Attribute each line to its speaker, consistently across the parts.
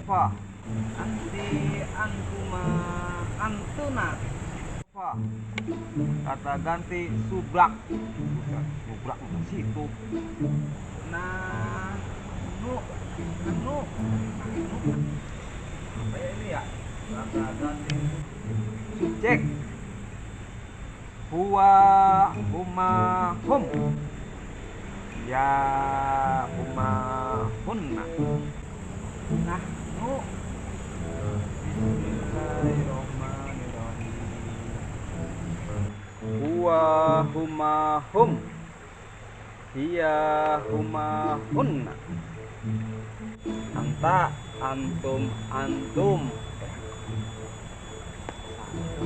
Speaker 1: rofa anti antuma antuna rofa kata ganti subrak bukan subrak bukan situ nah nu anu apa ini ya kata ganti subjek huwa huma hum ya huma hunna nah nu bismillahirrahmanirrahim huwa huma hum hiya huma hunna anta antum antum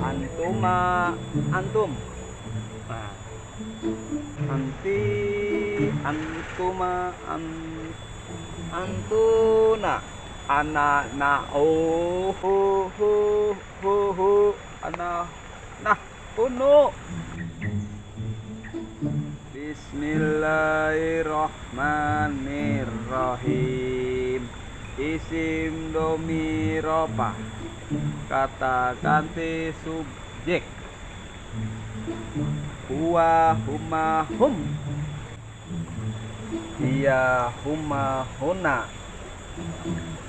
Speaker 1: antuma antum nah anti antuma antuna ana na oh hu ana nah kunu bismillahirrahmanirrahim isim domiropa kata ganti subjek huwa huma hum hiya huma huna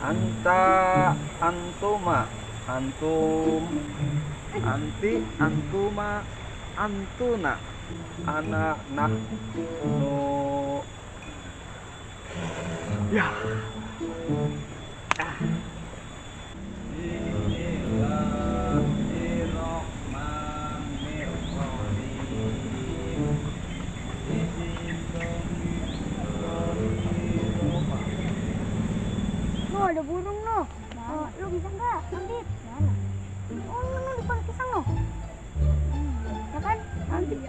Speaker 1: anta antuma antum anti antuma antuna ana nahnu ya
Speaker 2: Ada burung no. Lu bisa nggak ambil? Mana? Oh, no, di pohon pisang no. Ya kan? Ambil.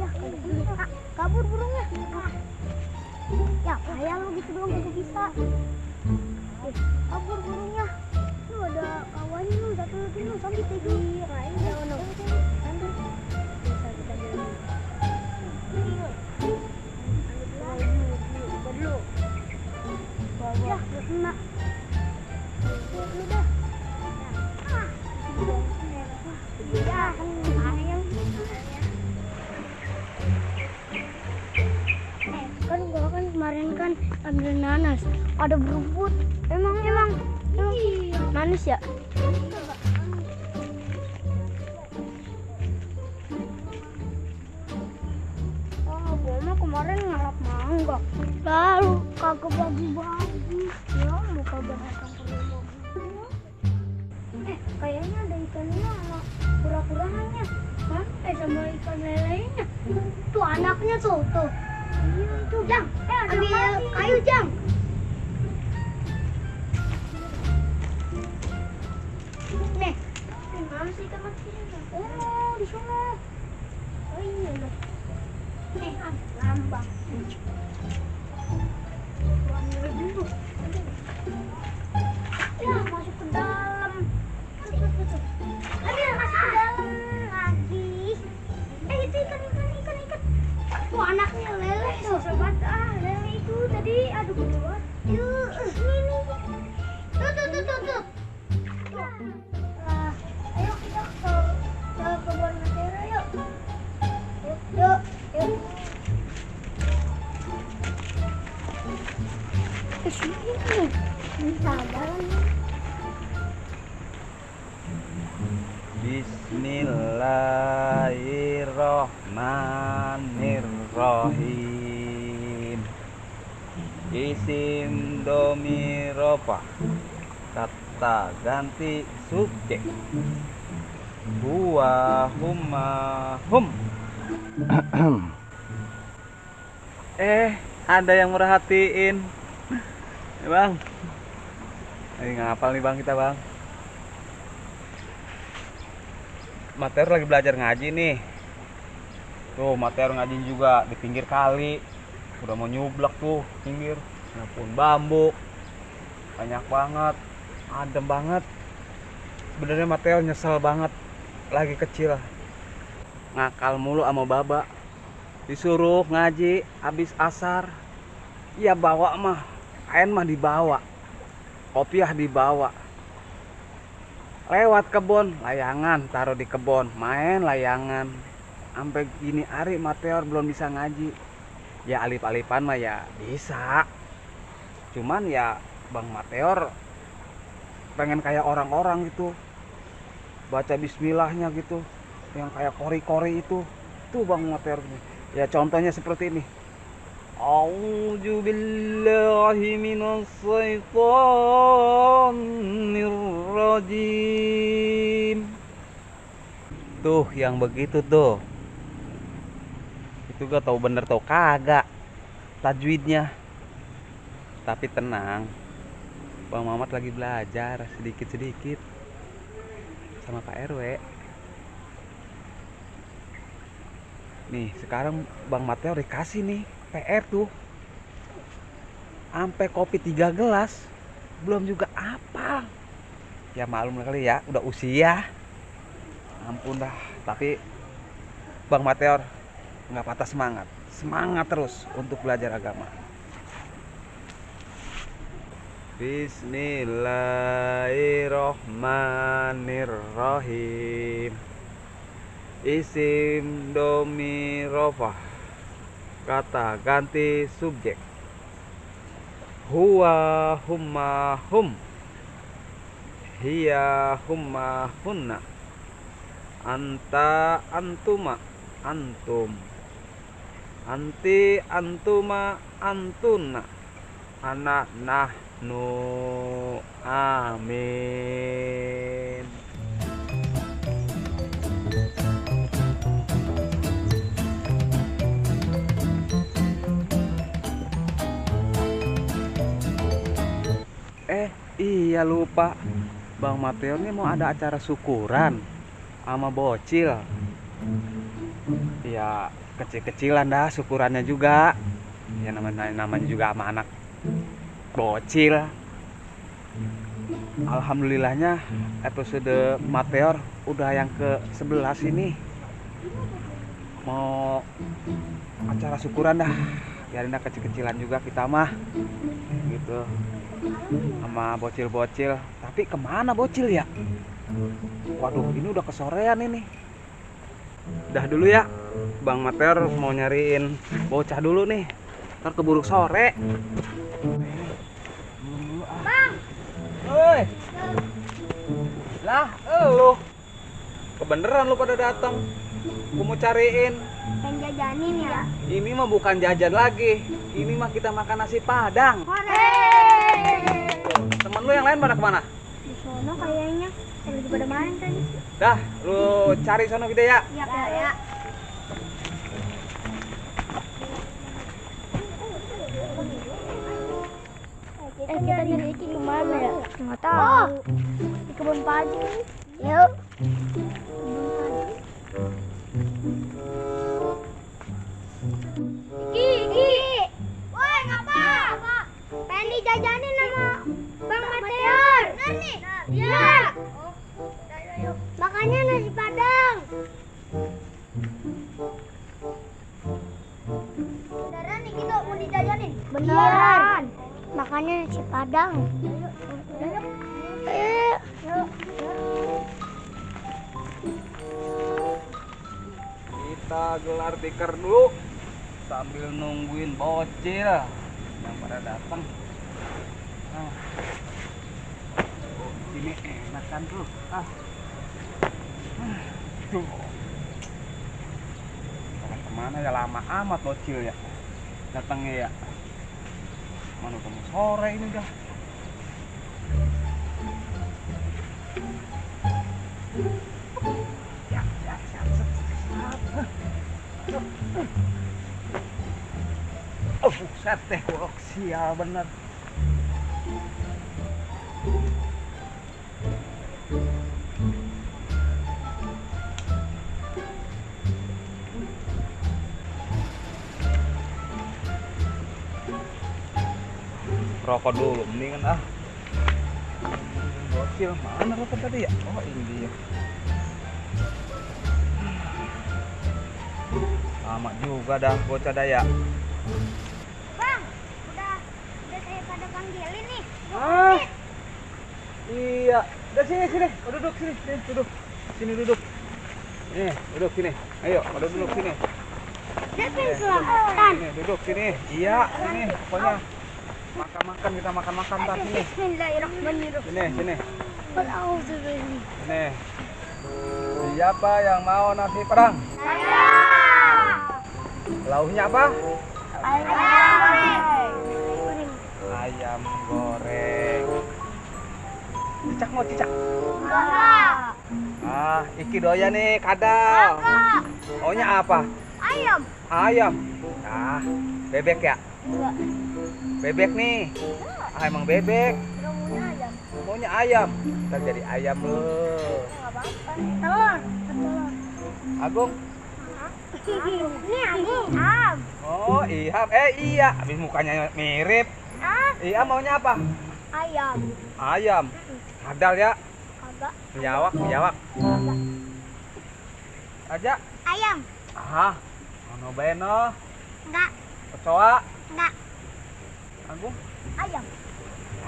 Speaker 2: Ya, kabur burungnya. Ya, kayak lu gitu doang gak bisa. Kabur burungnya. Lu ada kawannya lu, satu lagi lu sambil tidur. Ya, no. Sambil. Ya, kena. Dulu dah. Ya, kan sayang. Kan gua kan kemarin kan ambil nanas, ada berebut. Emang nanas ya? Kemarin ngalap mangga, lalu kagak bagi-bagi. Ya, mau kagak datang ke rumah gua. Kayaknya ada ikannya sama kura-kuranya. Hah? Sama ikan lelenya. Tuh anaknya tuh. Iya itu. Jang, ambil kayu Jang. Nih, mana sih ikan makinnya? Oh, di sana. Oh iya loh. Lambang. Ya, masuk ke dalam. Ayo, masuk ke dalam lagi. Itu ikan. Tuh anaknya lele tuh. Sobat, lele itu tadi aduh kedua. Yuk, ini. Tuh. Ayo kita ke kebun matera yuk. Yuk. Kesini sabar.
Speaker 1: Bismillahirrahmanirrahim isim domirofa kata ganti subjek huwa huma hum ada yang merhatiin ya bang. Lagi ngapal nih bang kita bang. Materi lagi belajar ngaji nih. Tuh materi ngaji juga di pinggir kali. Udah mau nyublak tuh pinggir. Ya pun bambu. Banyak banget. Adem banget. Sebenarnya materi nyesel banget. Lagi kecil. Ngakal mulu sama baba. Disuruh ngaji habis asar, ya bawa mah, kain mah dibawa, kopiah dibawa. Lewat kebun, layangan taruh di kebun, main layangan. Sampai gini hari Mateor belum bisa ngaji. Ya alip-alipan mah ya bisa. Cuman ya Bang Mateor pengen kayak orang-orang gitu. Baca bismillahnya gitu. Yang kayak kori-kori itu. Tuh Bang Mateor. Ya contohnya seperti ini. A'udzu billahi minas syaitonir rajim. Tuh yang begitu tuh. Itu gak tahu bener tau kagak tajwidnya. Tapi tenang, Bang Mamat lagi belajar sedikit-sedikit sama Pak RW. Nih sekarang Bang Mateo dikasih nih PR tuh, sampai kopi 3 gelas belum juga apa. Ya malum kali ya, udah usia. Ampun dah. Tapi Bang Mateo nggak patah semangat, semangat terus untuk belajar agama. Bismillahirrohmanirrohim. Isim domirofah, kata ganti subjek. Huwa humma hum, hiya humma hunna, anta antuma antum, anti antuma antuna, anak nahnu. Amin. Iya lupa, Bang Mateo ini mau ada acara syukuran sama bocil. Ya kecil-kecilan dah syukurannya juga. Ya namanya juga sama anak bocil. Alhamdulillahnya episode Mateor udah yang ke-11 ini. Mau acara syukuran dah. Biarin dah kecil-kecilan juga kita mah. Gitu. Sama bocil-bocil. Tapi kemana bocil ya? Waduh, ini udah kesorean ini. Dah dulu ya, Bang Mateor mau nyariin bocah dulu nih. Ntar keburu sore.
Speaker 2: Bang,
Speaker 1: Woi. Lah, lu. Kebeneran lu pada datang. Gua mau cariin.
Speaker 2: pengen jajanin ya.
Speaker 1: Ini mah bukan jajan lagi. Ini mah kita makan nasi Padang. Temen lu yang lain pada kemana?
Speaker 2: Di sono kayaknya lagi pada main tadi.
Speaker 1: Dah, lu cari sono gitu ya.
Speaker 2: Iya, ya. Kita nyari Iki kemana ya? Nggak tahu. Di kebun padi. Yuk. Iki. Woi, ngapa? Pengen dijajanin sama Bang Mateor. Nasi? Iya. Makanya nasi Padang. Beneran nih kita mau dijajanin? Beneran. Makanya nasi Padang. Ayo.
Speaker 1: Kita gelar tikar dulu sambil nungguin bocil yang pada datang. Nah. Oh, sini enak kan tuh. Tuh. Kemana ya, lama amat bocil ya datangnya ya. Mana udah mau sore ini dah. Ya, siap. Oh, buset teh, kok sial bener. Rokok dulu mendingan ah. Bocil mana rokok tadi ya? Oh ini dia. Lama juga dah bocah daya.
Speaker 2: Bang, udah saya pada panggilin nih.
Speaker 1: Ah, iya. Udah sini. Oh, duduk sini, duduk. Sini duduk. Nih, duduk sini. Ayo, udah duduk sini.
Speaker 2: Siapa yang selamatkan?
Speaker 1: Sini, duduk sini. Iya, sini. Pokoknya makan kita makan tar sini.
Speaker 2: Bismillahirrahmanirrahim.
Speaker 1: Sini.
Speaker 2: Alhamdulillah.
Speaker 1: Sini. Siapa yang mau nasi perang?
Speaker 2: Saya.
Speaker 1: Lauknya apa?
Speaker 2: Ayam.
Speaker 1: Ayam goreng. Cicak mau cicak?
Speaker 2: Enggak.
Speaker 1: Ah, iki doyan nih kadal.
Speaker 2: Enggak.
Speaker 1: Maunya apa?
Speaker 2: Ayam.
Speaker 1: Ayam. Ah, bebek ya?
Speaker 2: Enggak.
Speaker 1: Bebek nih. Ah, emang bebek.
Speaker 2: Maunya ayam.
Speaker 1: Maunya ayam. Ntar jadi ayam loh.
Speaker 2: Enggak apa-apa. Telur.
Speaker 1: Agung.
Speaker 2: Ini Agung. Am.
Speaker 1: Oh, Iham. Iya. Habis mukanya mirip. Iya, maunya apa?
Speaker 2: Ayam.
Speaker 1: Ayam. Kadal ya?
Speaker 2: Kagak.
Speaker 1: Biawak.
Speaker 2: Kagak.
Speaker 1: Aja.
Speaker 2: Ayam.
Speaker 1: Ah, ono beno.
Speaker 2: Enggak.
Speaker 1: Kecoa.
Speaker 2: Enggak.
Speaker 1: Agung.
Speaker 2: Ayam.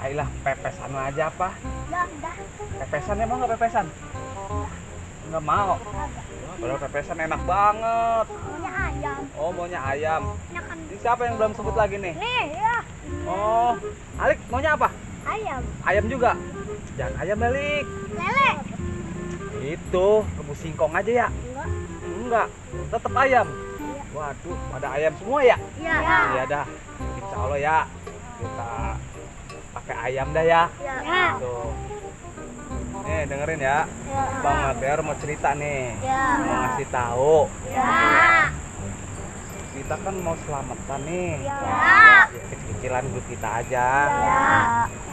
Speaker 1: Ayolah, pepesan aja apa?
Speaker 2: Enggak.
Speaker 1: Pepesan emang nggak pepesan? Nggak mau.
Speaker 2: Kagak.
Speaker 1: Padahal pepesan enak banget.
Speaker 2: Maunya ayam.
Speaker 1: Oh, maunya ayam.
Speaker 2: Enakan.
Speaker 1: Ini siapa yang belum sebut lagi nih?
Speaker 2: Nih, ya.
Speaker 1: Oh, Alik maunya apa?
Speaker 2: Ayam.
Speaker 1: Ayam juga. Jangan ayam Alik.
Speaker 2: Lele.
Speaker 1: Itu rebus singkong aja ya?
Speaker 2: Enggak.
Speaker 1: Enggak, tetap ayam.
Speaker 2: Iya.
Speaker 1: Waduh, pada ayam semua ya?
Speaker 2: Iya.
Speaker 1: Iya dah. Insya Allah ya. Kita pakai ayam dah ya.
Speaker 2: Iya.
Speaker 1: Tuh. Nih dengerin ya.
Speaker 2: Iya.
Speaker 1: Bang Mater mau cerita nih.
Speaker 2: Iya.
Speaker 1: Mau ngasih tahu.
Speaker 2: Iya.
Speaker 1: Kita kan mau selamatan nih.
Speaker 2: Iya.
Speaker 1: Ya, kecil-kecilan grup kita aja.
Speaker 2: Iya.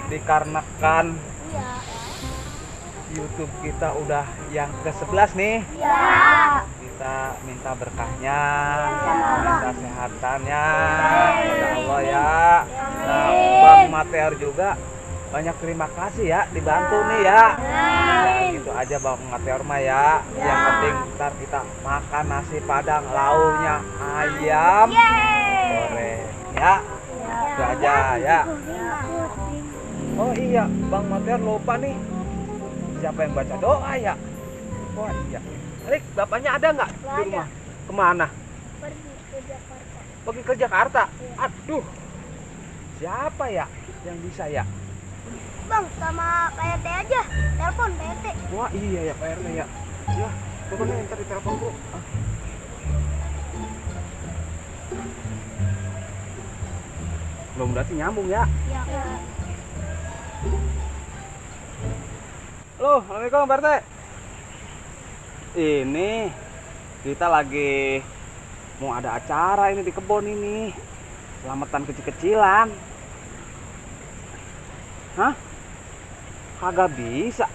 Speaker 1: Dikarenakan
Speaker 2: Iya.
Speaker 1: YouTube kita udah yang ke-11 nih.
Speaker 2: Iya.
Speaker 1: Kita minta berkahnya,
Speaker 2: Sama Allah.
Speaker 1: minta sehatannya,
Speaker 2: Amin.
Speaker 1: kepada Allah ya. Nah,
Speaker 2: Amin.
Speaker 1: Bang Mater juga banyak terima kasih ya, dibantu nih ya. Ya, gitu aja Bang Mater mah ya. Yang penting ntar kita makan nasi padang, lauknya ayam goreng ya. Itu aja ya. Oh iya, Bang Mater lupa nih. Siapa yang baca doa ya? Wah iya. Alik, bapaknya ada nggak di
Speaker 2: Nggak
Speaker 1: rumah? Kemana?
Speaker 2: Pergi ke Jakarta.
Speaker 1: Pergi ke Jakarta.
Speaker 2: Iya.
Speaker 1: Aduh, siapa ya yang bisa ya?
Speaker 2: Bang, sama Pak RT aja. Telepon Pak RT.
Speaker 1: Wah iya ya Pak RT ya. Ya, coba nih ntar ditelepon bro. Ah. Belum berarti nyambung ya.
Speaker 2: Iya.
Speaker 1: Halo, Assalamualaikum Pak RT. Ini kita lagi mau ada acara ini di kebun ini. Selamatan kecil-kecilan. Hah? Kagak bisa.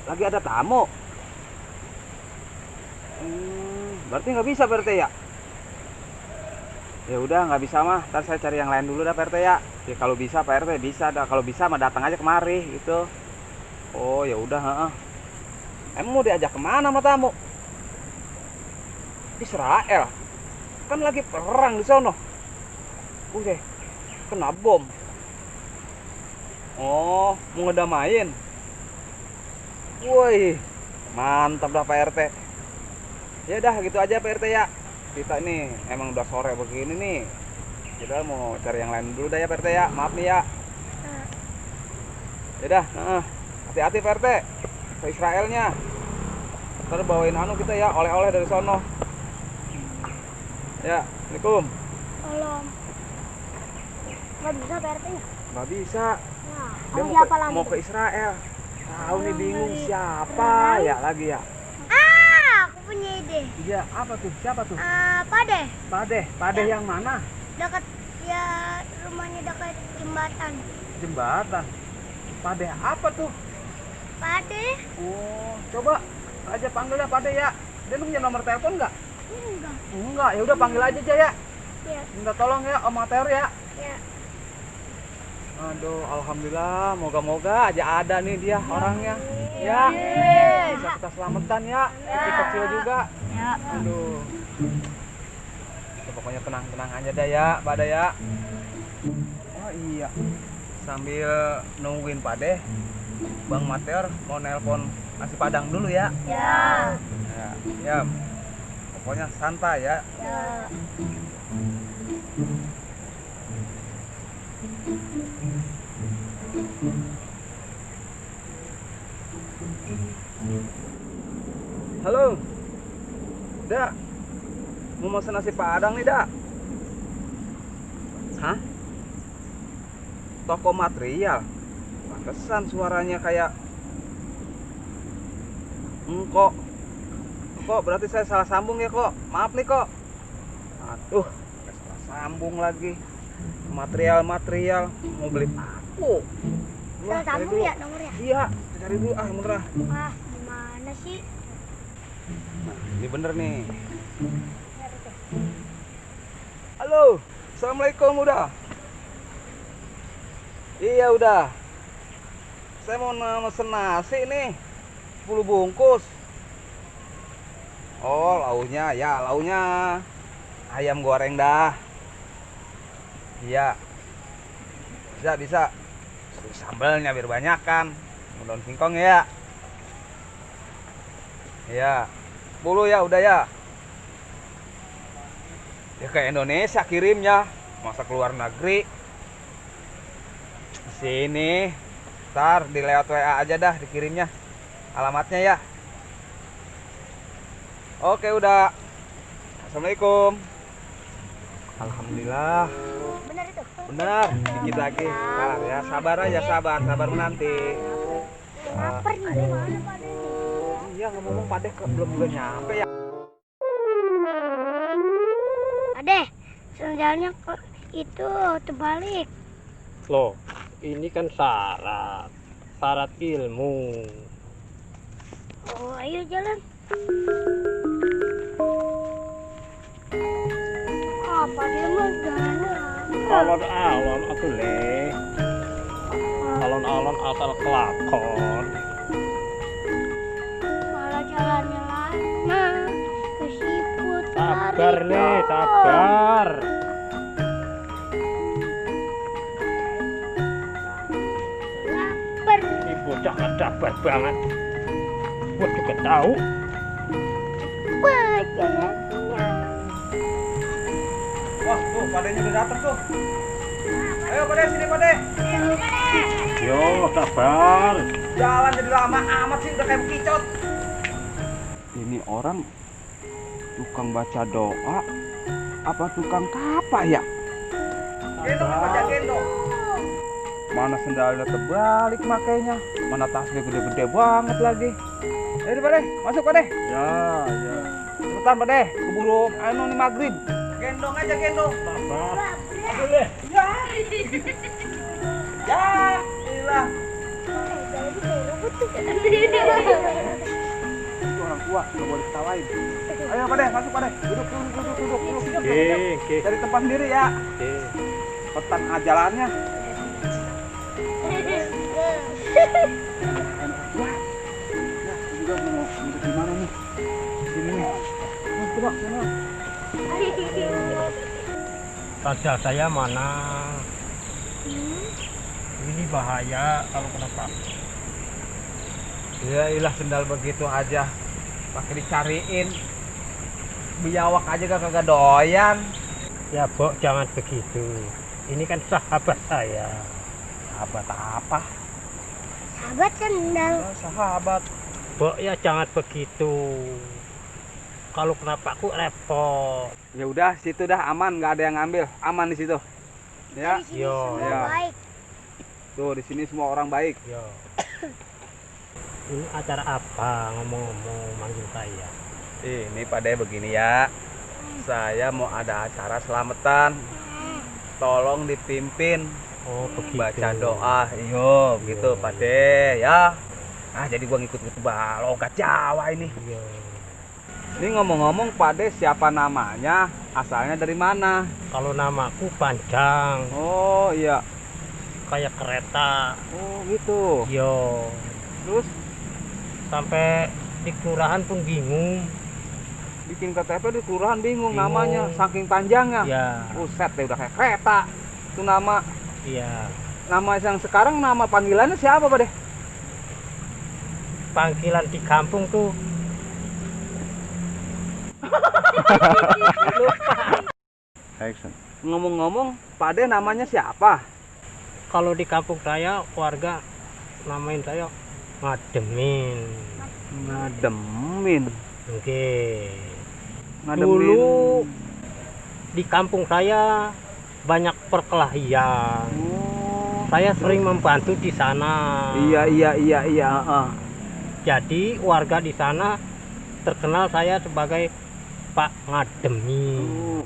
Speaker 1: Lagi ada tamu. Berarti nggak bisa Pak RT ya? Ya udah nggak bisa mah. Ntar saya cari yang lain dulu dah Pak RT ya. Ya kalau bisa Pak RT bisa dah. Kalau bisa mah datang aja kemari gitu. Oh ya udah, heeh. Emang mau diajak kemana sama tamu? Israel. Kan lagi perang di sono. Udah kena bom. Oh, mau ngedamain. Woi, mantap dah Pak RT. Ya dah gitu aja Pak RT ya. Kita ini emang udah sore begini nih. Kita mau cari yang lain dulu dah ya Pak RT ya. Maaf nih ya. Ya dah, hati-hati Pak RT. Ke Israelnya. Ntar bawain anu kita ya, oleh-oleh dari sono. Ya, Assalamualaikum.
Speaker 2: Tolong. Nggak bisa Pak RT nya?
Speaker 1: Nggak bisa.
Speaker 2: Nah,
Speaker 1: Dia
Speaker 2: mau
Speaker 1: mau
Speaker 2: siapa
Speaker 1: ke,
Speaker 2: lagi?
Speaker 1: mau ke Israel. Tahu nih bingung
Speaker 2: dari
Speaker 1: siapa ya lagi ya.
Speaker 2: Aku punya ide.
Speaker 1: Iya, apa tuh? Siapa tuh?
Speaker 2: Pade.
Speaker 1: Pade yang mana?
Speaker 2: Dekat ya rumahnya dekat jembatan.
Speaker 1: Jembatan. Pade apa tuh?
Speaker 2: Pade?
Speaker 1: Oh, coba aja panggil ya Pade ya. Dia lu punya nomor telepon nggak?
Speaker 2: Enggak.
Speaker 1: Enggak, ya udah panggil aja ya.
Speaker 2: Ya.
Speaker 1: Minta tolong ya Om Mater ya.
Speaker 2: Ya.
Speaker 1: Aduh, alhamdulillah, moga-moga aja ada nih dia orangnya. Ya, bisa kita selamatan ya. Kecil-kecil juga.
Speaker 2: Ya.
Speaker 1: Aduh. Ya, pokoknya tenang-tenang aja dah ya, Pak Ade ya. Oh iya, sambil nungguin Pak Ade, Bang Mater mau nelpon nasi Padang dulu ya.
Speaker 2: Ya.
Speaker 1: Ya, ya. Pokoknya santai ya.
Speaker 2: Ya.
Speaker 1: Halo. Dak. Mau pesan nasi Padang nih, Dak. Hah? Toko material. Pantesan suaranya kayak kok. Kok berarti saya salah sambung ya, kok. Maaf nih, kok. Aduh, salah sambung lagi. Material mau beli paku.
Speaker 2: Salah
Speaker 1: Cari
Speaker 2: sambung
Speaker 1: dulu.
Speaker 2: ya nomornya?
Speaker 1: Iya, cari dulu bener ah.
Speaker 2: Wah, gimana sih?
Speaker 1: Nah, ini bener nih. Halo, assalamualaikum udah. Iya udah. Saya mau mesen nasi nih, 10 bungkus. Oh, launya ya, launya ayam goreng dah. Iya, bisa. Sambelnya biar banyak kan. Daun singkong ya. Iya, 10 ya udah ya. Ya ke Indonesia kirimnya, masa keluar negeri. Sini, ntar di lewat WA aja dah dikirimnya, alamatnya ya. Oke udah. Assalamualaikum. Alhamdulillah.
Speaker 2: Benar itu?
Speaker 1: Benar, dikit lagi. Sabar ya, sabar aja, sabar menanti.
Speaker 2: Lapar nih, mana Pak Ade nih?
Speaker 1: Iya ngomong Pak Deh belum juga nyampe ya.
Speaker 2: Ade, sendalnya kok itu terbalik.
Speaker 3: Loh, ini kan syarat ilmu.
Speaker 2: Oh, ayo jalan. Ah, Pak Ade mah jalannya.
Speaker 3: Alon-alon atuh le, alon-alon asal kelakon.
Speaker 2: Malah jalannya lama. Kesiput.
Speaker 3: Sabar le, sabar.
Speaker 2: Lapar.
Speaker 3: Ini bocah nggak sabar banget. Gua juga tahu.
Speaker 2: Wah, jalannya.
Speaker 1: Wah tuh Pak Dehnya udah datang tuh. Ayo Pak Deh, sini Pak Deh.
Speaker 3: Yo, sabar.
Speaker 1: Jalan jadi lama amat sih, udah kayak bekicot. Ini orang tukang baca doa apa tukang kapa ya? Gendong apa gendong? Mana sendalnya terbalik makainya, mana tasnya gede-gede banget lagi. Ayo Pak Deh, masuk Pak Deh.
Speaker 3: Ya.
Speaker 1: Cepetan Pak Deh, keburu anu nih maghrib. Gendong aja gendong.
Speaker 3: Sabar. Aduh le.
Speaker 1: Ya. Ya, ilah. Itu orang tua, nggak boleh ketawain. Ayo Pak Deh, masuk Pak Deh. Duduk.
Speaker 3: Oke.
Speaker 1: Dari tempat sendiri ya.
Speaker 3: Oke.
Speaker 1: Petan jalannya. Wah. Ya, juga mau duduk di mana nih? Sini nih. Coba, sana.
Speaker 3: Saja saya mana? Ini bahaya kalau kenapa?
Speaker 1: Ya ilah sendal begitu aja. Pakai dicariin. Biawak aja kagak doyan.
Speaker 3: Ya, Bok, jangan begitu. Ini kan sahabat saya.
Speaker 1: Sahabat apa?
Speaker 2: Sahabat sendal.
Speaker 1: Sahabat.
Speaker 3: Bok, ya jangan begitu. Kalau kenapa aku repot.
Speaker 1: Ya udah, situ dah aman, nggak ada yang ngambil, aman di situ. Ya,
Speaker 2: Di sini
Speaker 3: Yo,
Speaker 2: semua
Speaker 1: ya.
Speaker 2: baik.
Speaker 1: tuh di sini semua orang baik.
Speaker 3: Yo. Ini acara apa ngomong-ngomong manggil saya?
Speaker 1: Ini Pak Deh begini ya, saya mau ada acara selamatan, tolong dipimpin,
Speaker 3: Oh begitu.
Speaker 1: baca doa, iyo gitu
Speaker 3: Yo.
Speaker 1: Pak Deh ya. Ah jadi gua ngikut-ngikut logat Jawa ini.
Speaker 3: Yo.
Speaker 1: Ini ngomong-ngomong Pak Deh siapa namanya, asalnya dari mana?
Speaker 3: Kalau namaku panjang,
Speaker 1: Oh iya,
Speaker 3: kayak kereta.
Speaker 1: oh gitu.
Speaker 3: Yo.
Speaker 1: Terus
Speaker 3: Sampai di kelurahan pun bingung.
Speaker 1: bikin KTP di kelurahan bingung
Speaker 3: Bingung.
Speaker 1: namanya saking panjangnya.
Speaker 3: Iya.
Speaker 1: Buset deh udah kayak kereta. Itu nama
Speaker 3: Iya.
Speaker 1: yang sekarang nama panggilannya siapa, Pak deh?
Speaker 3: Panggilan di kampung tuh
Speaker 1: Ngomong-ngomong, Pak deh namanya siapa?
Speaker 3: kalau di kampung saya warga namain saya Ngademin.
Speaker 1: Ngademin.
Speaker 3: Oke.
Speaker 1: Ngademin.
Speaker 3: Dulu di kampung saya banyak perkelahian.
Speaker 1: Oh.
Speaker 3: Saya sering membantu di sana.
Speaker 1: Iya. Heeh.
Speaker 3: Jadi warga di sana terkenal saya sebagai Pak Ngademin.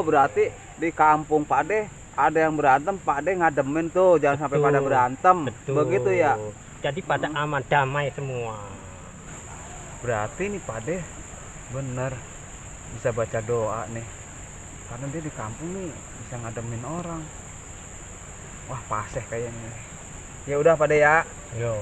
Speaker 1: Berarti di kampung Pak deh ada yang berantem, Pak deh ngademin tuh, jangan sampai
Speaker 3: Betul.
Speaker 1: pada berantem.
Speaker 3: Betul.
Speaker 1: Begitu ya.
Speaker 3: Jadi pada aman damai semua.
Speaker 1: Berarti nih Pak deh bener bisa baca doa nih. Karena dia di kampung nih bisa ngademin orang. Wah, paseh kayaknya. Ya udah Pak deh ya.
Speaker 3: Yo.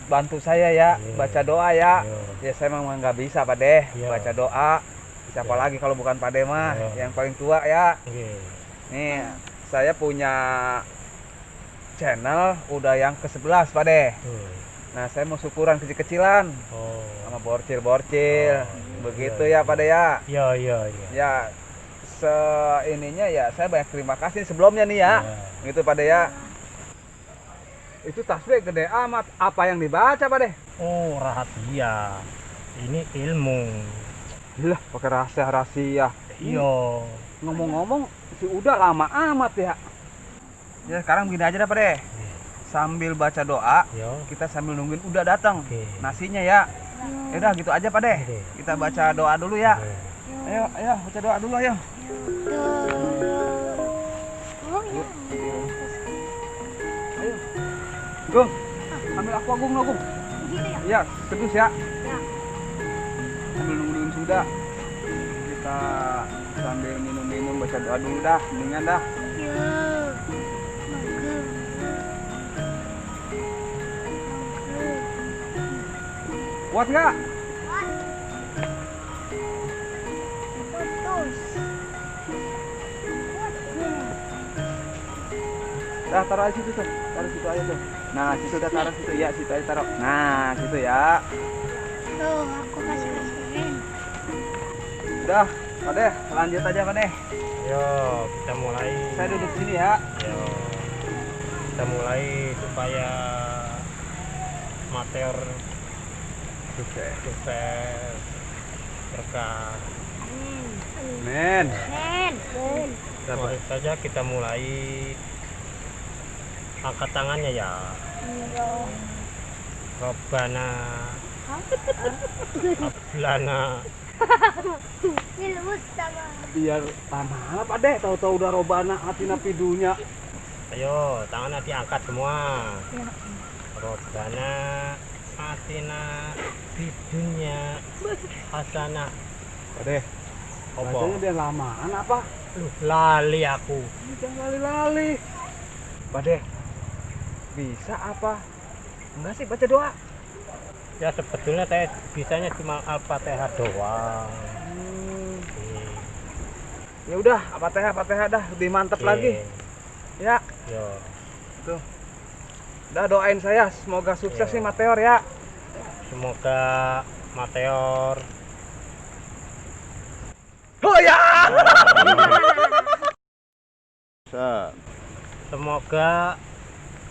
Speaker 1: Bantu saya ya,
Speaker 3: Iya.
Speaker 1: baca doa ya.
Speaker 3: Yo.
Speaker 1: Ya saya memang nggak bisa Pak deh
Speaker 3: Iya.
Speaker 1: baca doa. Siapa
Speaker 3: Iya.
Speaker 1: lagi kalau bukan Pak deh mah,
Speaker 3: Iya.
Speaker 1: yang paling tua ya.
Speaker 3: Oke.
Speaker 1: Nih, saya punya channel udah yang ke-11 Pak deh. Nah, saya mau syukuran kecil-kecilan
Speaker 3: Oh.
Speaker 1: sama borcil-borcil.
Speaker 3: Oh,
Speaker 1: Begitu
Speaker 3: iya,
Speaker 1: ya Pak deh ya.
Speaker 3: Iya.
Speaker 1: Ya, ininya ya saya banyak terima kasih sebelumnya nih ya. Gitu Pak deh ya. Itu tasbih gede amat. Apa yang dibaca Pak deh?
Speaker 3: Oh, rahasia. Ini ilmu.
Speaker 1: Lah, pakai rahasia.
Speaker 3: Iya.
Speaker 1: Ngomong-ngomong, si udah lama amat ya. Ya sekarang begini aja dah Pak deh. Sambil baca doa,
Speaker 3: Yo.
Speaker 1: kita sambil nungguin udah datang
Speaker 3: Oke.
Speaker 1: nasinya ya. Ya udah gitu aja Pak deh.
Speaker 3: Oke.
Speaker 1: Kita baca doa dulu ya.
Speaker 3: Oke.
Speaker 1: Ayo baca doa dulu ayo.
Speaker 2: Oh ya.
Speaker 1: Ayo. Gung, ambil aku Gung no Gung.
Speaker 2: Begitu ya.
Speaker 1: Iya, terus ya.
Speaker 2: Ya.
Speaker 1: Sambil nungguin sudah. Kita sambil minum-minum baca doa dulu dah, mendingan dah.
Speaker 2: Ya.
Speaker 1: Kuat nggak? Dah taruh aja situ tuh, taruh situ aja tuh. Nah situ dah taruh situ ya, situ aja taruh. Nah situ ya.
Speaker 2: Tuh, aku kasihin.
Speaker 1: Udah, Pak deh, lanjut aja Pak deh.
Speaker 3: Yo, kita mulai.
Speaker 1: Saya duduk sini ya.
Speaker 3: Yo. Kita mulai supaya materi sukses berkah.
Speaker 1: Men.
Speaker 3: Langsung saja kita mulai. Angkat tangannya ya. Robbana Ablana.
Speaker 1: Biar tanah Pak deh, tahu-tahu udah robana hati napidunya.
Speaker 3: Ayo, tangannya diangkat semua. Robbana atina bidunya hasanah.
Speaker 1: Pak deh, bacanya dia lamaan apa?
Speaker 3: Loh, lali aku.
Speaker 1: Jangan lali-lali. Pak deh, bisa apa? Enggak sih baca doa.
Speaker 3: Ya sebetulnya saya bisanya cuma Al-Fatihah doang.
Speaker 1: Ya udah, Fatihah dah, lebih mantep lagi. Ya,
Speaker 3: Yo.
Speaker 1: tuh. Udah doain saya, semoga sukses nih Mateor ya.
Speaker 3: Semoga Mateor
Speaker 1: Oh ya.
Speaker 3: semoga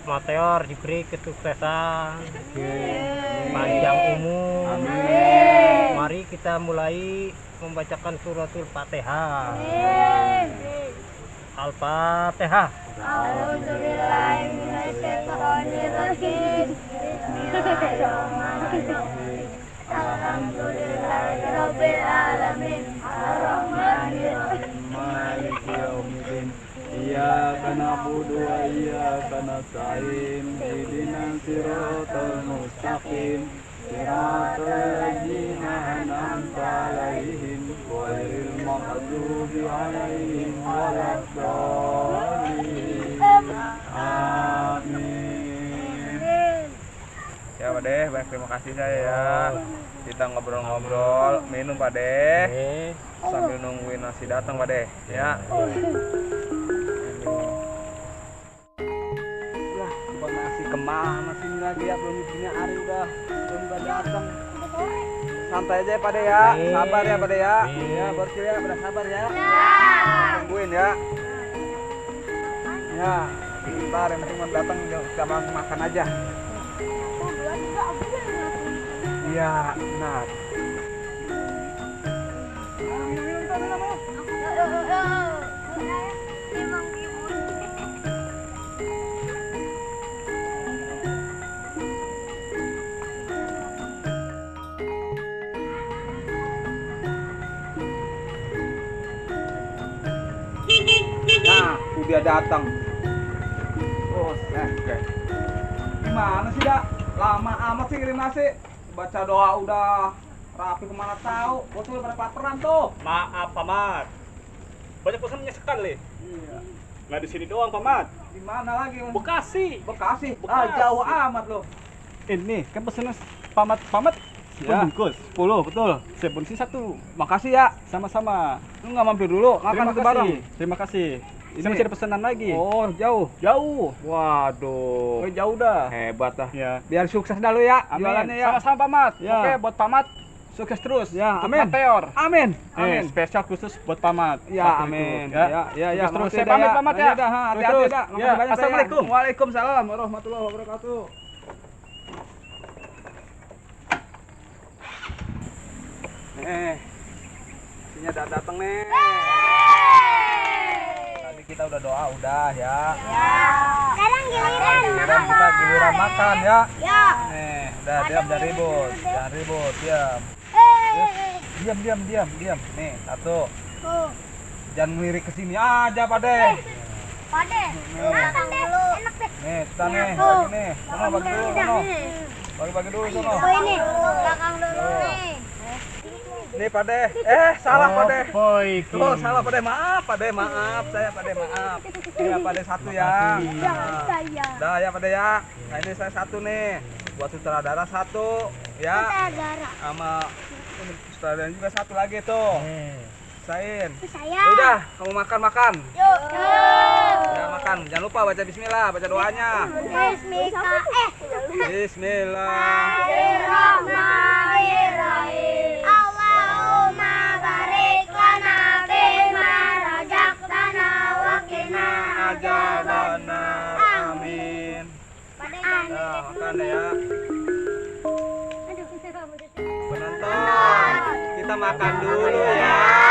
Speaker 3: Mateor diberi kesuksesan, panjang umur. Mari kita mulai membacakan suratul Fatihah. Al-Fatihah.
Speaker 2: A'udzubillahiminasyaitonirrajim. Bismillahirrahmanirrahim. Alhamdulillahirabbil alamin. Arrahmanirrahim.
Speaker 1: Maliki yaumiddin. Iyyaka na'budu wa iyyaka nasta'in. Ihdinas siratal mustaqim. Siratal ladzina an'amta 'alaihim ghairil maghdubi 'alaihim waladdallin. Amin. Ya Ya Pak De, baik terima kasih saya ya. Kita ngobrol-ngobrol, minum Pak De. Sambil nungguin nasi datang Pak De. Ya. Ya, coba nasi kemana sih ini lagi ya? Belum punya hari udah datang. Santai aja ya Pak De ya. Sabar ya Pak De ya. Ya, Borsil ya, pada sabar ya. Tungguin ya. Ya, bentar yang penting datang kita makan aja. Iya, benar. Nah, udah datang. Oh, oke. Gimana sih, Dak? Lama amat sih kirim nasi. Baca doa udah rapi kemana tahu. Bos udah pada kelaparan tuh.
Speaker 4: Maaf Pamat, banyak pesannya sekali.
Speaker 1: Iya.
Speaker 4: Nggak di sini doang Pamat.
Speaker 1: Di mana lagi?
Speaker 4: Bekasi.
Speaker 1: Bekasi.
Speaker 4: Bekasi.
Speaker 1: Ah, jauh amat loh.
Speaker 4: Ini kan pesannya Pamat 10
Speaker 1: Ya.
Speaker 4: bungkus.
Speaker 1: 10, betul.
Speaker 4: Saya bonus 1.
Speaker 1: Makasih ya.
Speaker 4: Sama-sama.
Speaker 1: Lu nggak mampir dulu, makan
Speaker 4: Terima
Speaker 1: itu
Speaker 4: kasih.
Speaker 1: bareng.
Speaker 4: Terima kasih.
Speaker 1: Ini-
Speaker 4: Saya masih ada pesanan lagi.
Speaker 1: Oh, jauh.
Speaker 4: Jauh.
Speaker 1: Waduh.
Speaker 4: Oh, jauh dah.
Speaker 1: Hebat dah.
Speaker 4: Ya.
Speaker 1: Biar sukses dulu ya
Speaker 4: Amin.
Speaker 1: jualannya ya.
Speaker 4: Sama-sama Pamat.
Speaker 1: Ya.
Speaker 4: Oke, buat Pamat sukses terus.
Speaker 1: Ya,
Speaker 4: Untuk
Speaker 1: amin.
Speaker 4: Meteor.
Speaker 1: Amin. Amin.
Speaker 4: Spesial khusus buat Pamat.
Speaker 1: Ya,
Speaker 4: Satu
Speaker 1: amin.
Speaker 4: itu, ya.
Speaker 1: Ya, ya, ya.
Speaker 4: Sukses terus.
Speaker 1: Makasih
Speaker 4: Saya
Speaker 1: dah
Speaker 4: pamit
Speaker 1: ya.
Speaker 4: Pamat ya.
Speaker 1: Ya udah, ha, hati-hati
Speaker 4: Terus.
Speaker 1: dah.
Speaker 4: Ya,
Speaker 1: Makasih banyak dah ya.
Speaker 4: Assalamualaikum.
Speaker 1: Waalaikumsalam warahmatullahi wabarakatuh. Isinya udah datang nih. Tadi kita udah doa udah ya.
Speaker 2: Sekarang giliran
Speaker 1: Sekarang kita giliran makan ya.
Speaker 2: Ya.
Speaker 1: Nih, udah diam jangan ribut. Jangan ribut, diam. Diam. Nih, satu. Jangan ngelirik ke sini aja, Pak De.
Speaker 2: Pade. Makan deh. Enak deh.
Speaker 1: Nih, kita nih, bagi nih. Sono bagi dulu, sono. Bagi dulu, sono.
Speaker 2: Oh ini. Belakang dulu nih.
Speaker 1: Nih, Pak De. Salah, Pak De.
Speaker 4: Baik.
Speaker 1: Oh, salah, Pak De. Maaf, Pak De. Maaf. Saya, Pak De. Maaf. Iya, Pak De satu ya.
Speaker 2: Saya.
Speaker 1: Dah ya, Pak De ya. Nah, ini saya satu nih. Buat sutradara satu. Ya.
Speaker 2: Saudara.
Speaker 1: Sama sutradara juga satu lagi tuh. Sain.
Speaker 2: Saya.
Speaker 1: Udah, kamu makan.
Speaker 2: Yuk.
Speaker 1: Ya, makan. Jangan lupa baca bismillah, baca doanya.
Speaker 2: Bismillah.
Speaker 1: Bismillah.
Speaker 2: Bismillahirrahmanirrahim. Allahumma barik lana fima razaqtana wa qina
Speaker 1: Ajabannar. Amin. Ya, makan ya. Penonton, kita makan dulu ya.